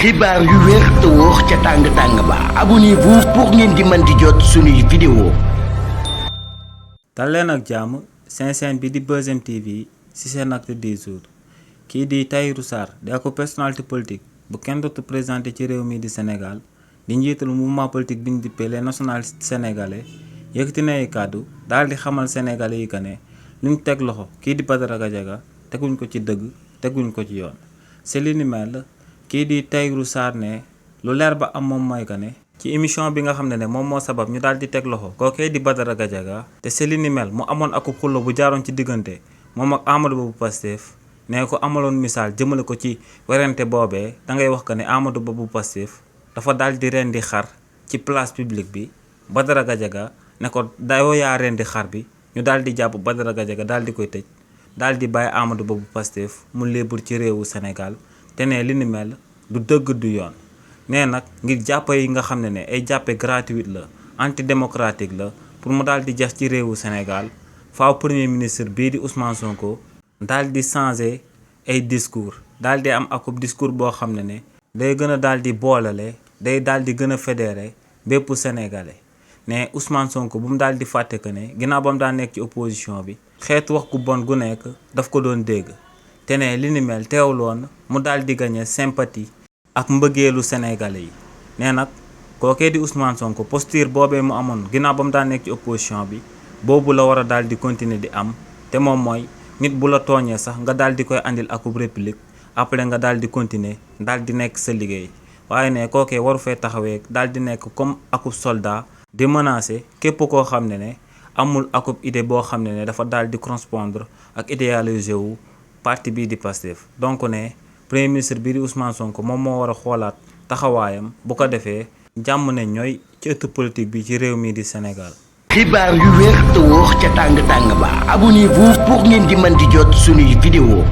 xibaar yu wér te wóor ca tàng-tàng ba abonnez-vous pour ngeen di mën di jot suñuy vidéo. dal leen ak jàmm seen chaîne bi di Buzz M TV ci seen acte du jour kii di Tahirou Sarr di ak personnalité politique bu kenn dootu présenté ci réew mi di Sénégal di njiital mouvement politique bi ñu dippee les nationalistes sénégalais yëkkati na ay kàddu daal di xamal sénégalais yi que ne lu ñu teg loxo kii di Badara Gadiaga teguñ ko ci dëgg teguñ ko ci yoon c'est li ni mel. kii di Tahirou Sarr ne lu leer ba am moom mooy que ne ci émission bi nga xam ne moom moo sabab ñu daal di teg loxo kookee di Badara Gadiaga te c'est li ni mel mu amoon akub xullo bu jaaroon ci diggante moom ak Amadou Ba bu Pastef ne ko amaloon misaal jëmale ko ci werante boobee da ngay wax que ne Amadou Ba bu Pastef dafa daal di rendi xar ci place publique bi Badara Gadiaga ne ko dayoo yaa rendi xar bi ñu daal di jàpp Badara Gadiaga daal di koy tëj daal di bàyyi Amadou Ba bu Pastef mu libre ci réewu Sénégal te ne li ni mel du dëgg du yoon nee nag ngir jàppe yi nga xam ne ay jàppe gratuite la antidémocratique la pour mu daal di jeex ci réewu Sénégal faaw premier ministre bii di Ousmane Sonko daal di changer ay discours daal di am akub discours boo xam ne day gën a daal di boolale day daal di gën a fédéré bépp sénégalais ne Ousmane Sonko bu mu daal di fàtte que ne ginnaaw ba mu daan nekk ci opposition bi xeetu wax ku bon gu nekk daf ko doon dégg te ne li ni mel teewloon mu daal di gagné sympathie ak mbëggeelu sénégalais yi nee nag kookee di Ousmane Sonko posture boobee mu amoon ginnaaw ba mu daan nekk ci opposition bi boobu la war a daal di continuer di am te moom mooy nit bu la tooñee sax nga daal di koy andil akub réplique après nga daal di continuer daal di nekk sa liggéey waaye ne kookee waru fee taxawee daal di nekk comme akub soldat di menacer képp koo xam ne amul akub idée boo xam ne dafa daal di correspondre ak idéologie wu parti bii di Pastef donc ne premier ministre bii di Ousmane Sonko moom moo war a xoolaat taxawaayam bu ko defee jàmm ne ñooy ci ëtt politique bi ci réew mi di Sénégal. xibaar yu wér te wóor ca tàng-tàng ba abonnez-vous pour ngeen di mën di jot suñuy vidéo.